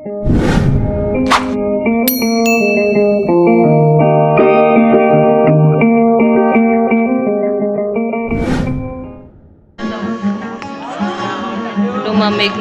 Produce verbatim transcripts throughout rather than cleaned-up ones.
Lumamig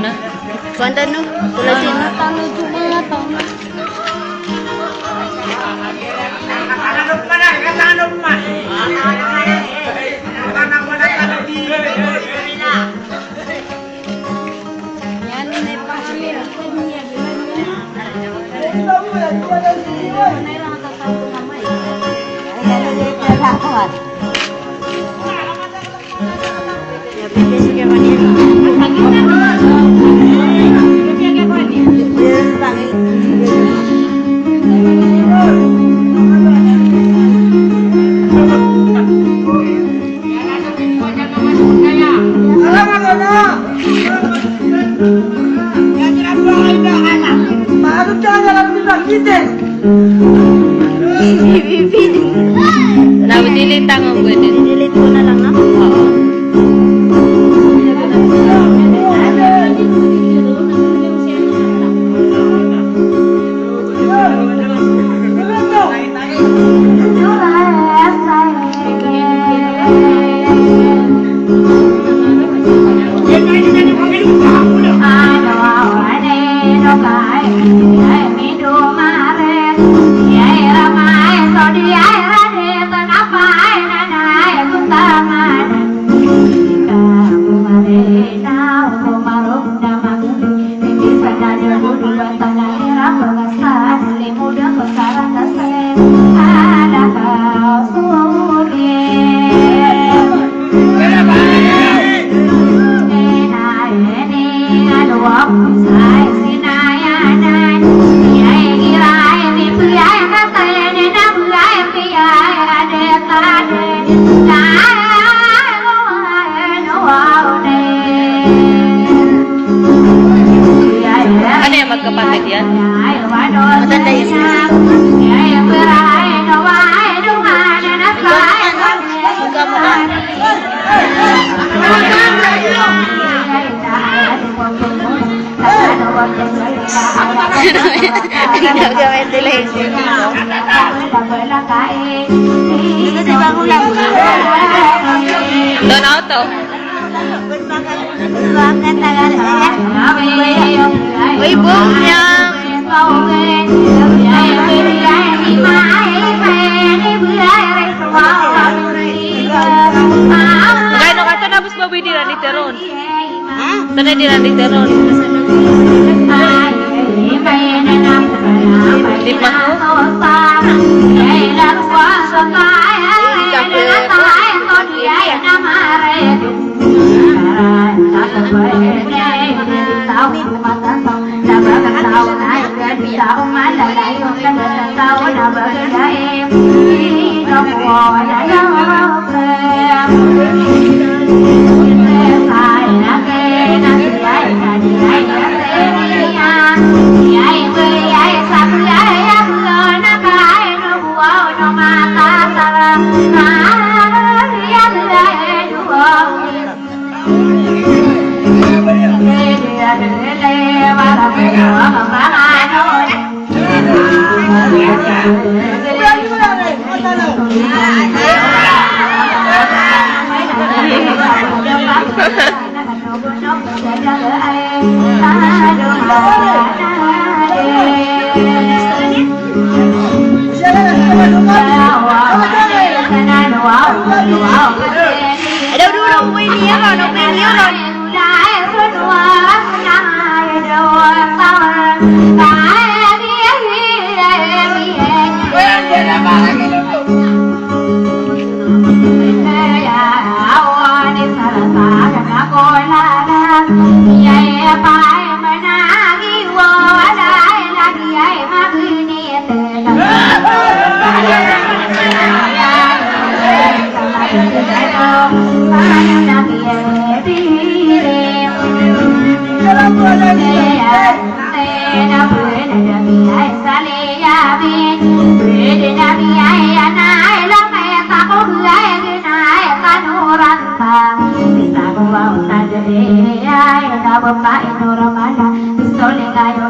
na. Kuwan tano, tulad sino? Na, delete ko na lang, no? Oo. Ano yan, magkapatid yan? Matanda yan. Magkamukha. Ginagawa nila yun. Doon ako to. Uy, buong niya. Kaya no, kato na, bus, baboy di ran di teron. Ha? Tana di ran di teron. Di pa ko. Ayo.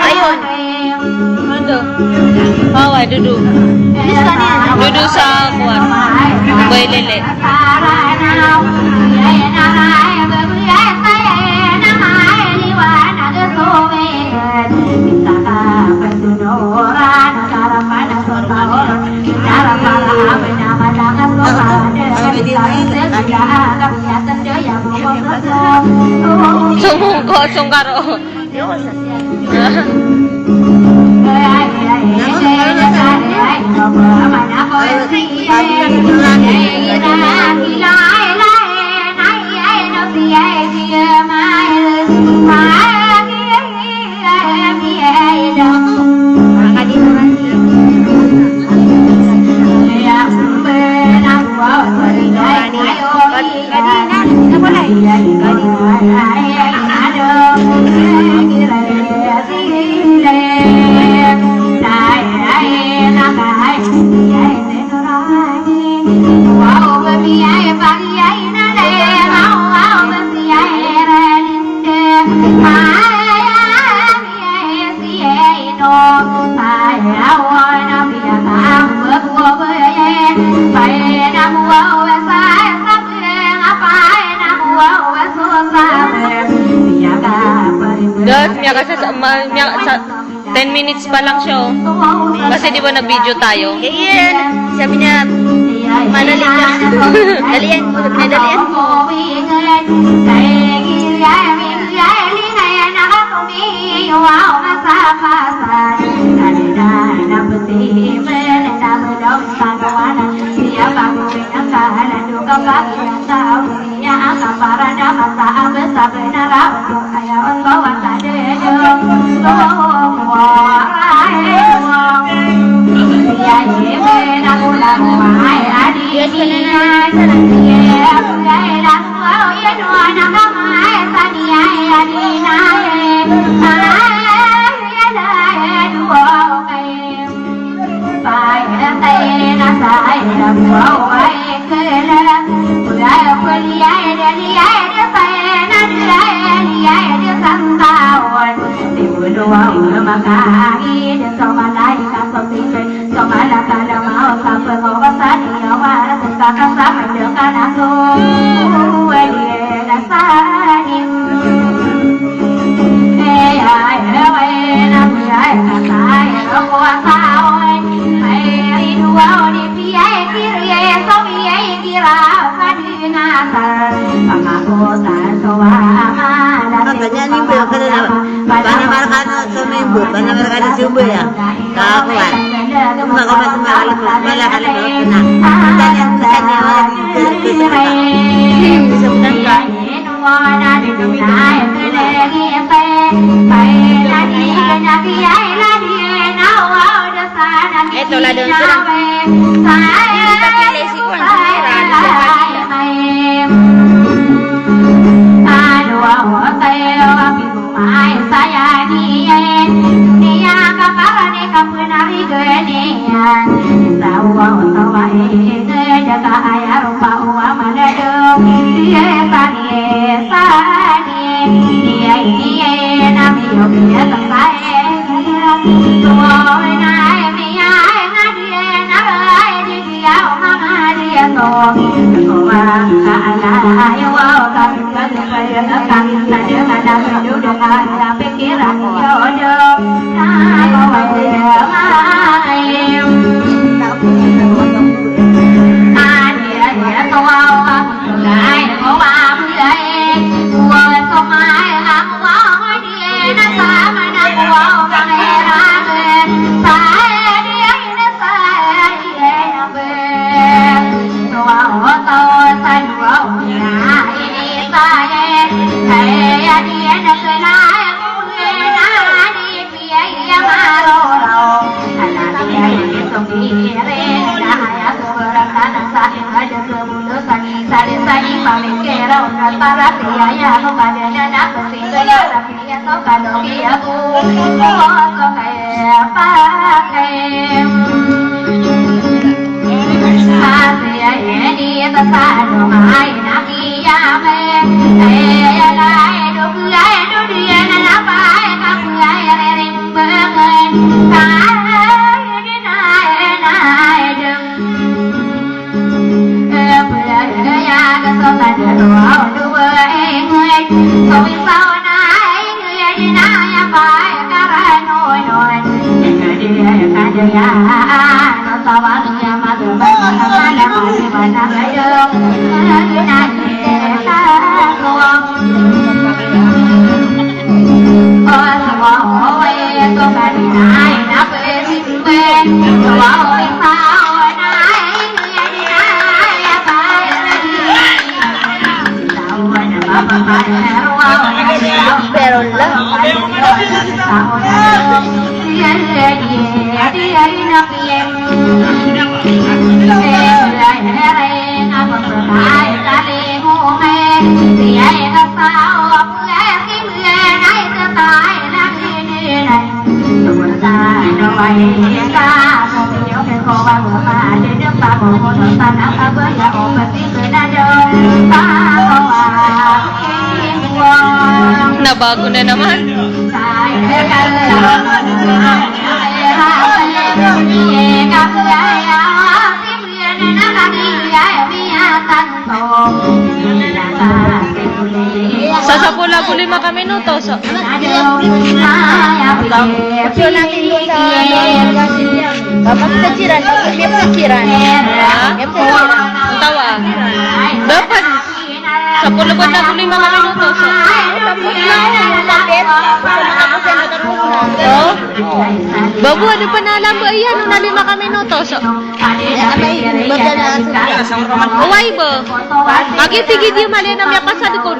Ayo. Ayo. Awa, dudu. Dudu sa kuwan. Boy lele. Sungkaro. Kasi sa, ma-, niya-, sa ten minutes pa lang siya, oh. Kasi di ba nag-video tayo? Iyan, sabi niya, madali ka. Dalian mo, sabi niya, dalian mo. Makanya ni ba, kada na, bana markano so member, bana markano sumber ya. Kakuan. Maka mas malakali, malakali na. Tanya, tanya, wala di ke, ke, ke. Bisa bukan ka? Ito, ladon sila. Hindi pa pili si Kwan, si Rani, si Rani. Nabago na naman. Sasa Polo ago lima ka minuto, so. Polo ago lima ka minuto, so. Kapag sa Jiran, kapag sa Jiran. Ha? Antaa? Dapat. Sapolo ago lima ka minuto, so. Oh? Bago, ano pa na alam ba iyan, na lima ka minuto, so. Oway bo. Agi, tig iyan, mala na miyapasad ko.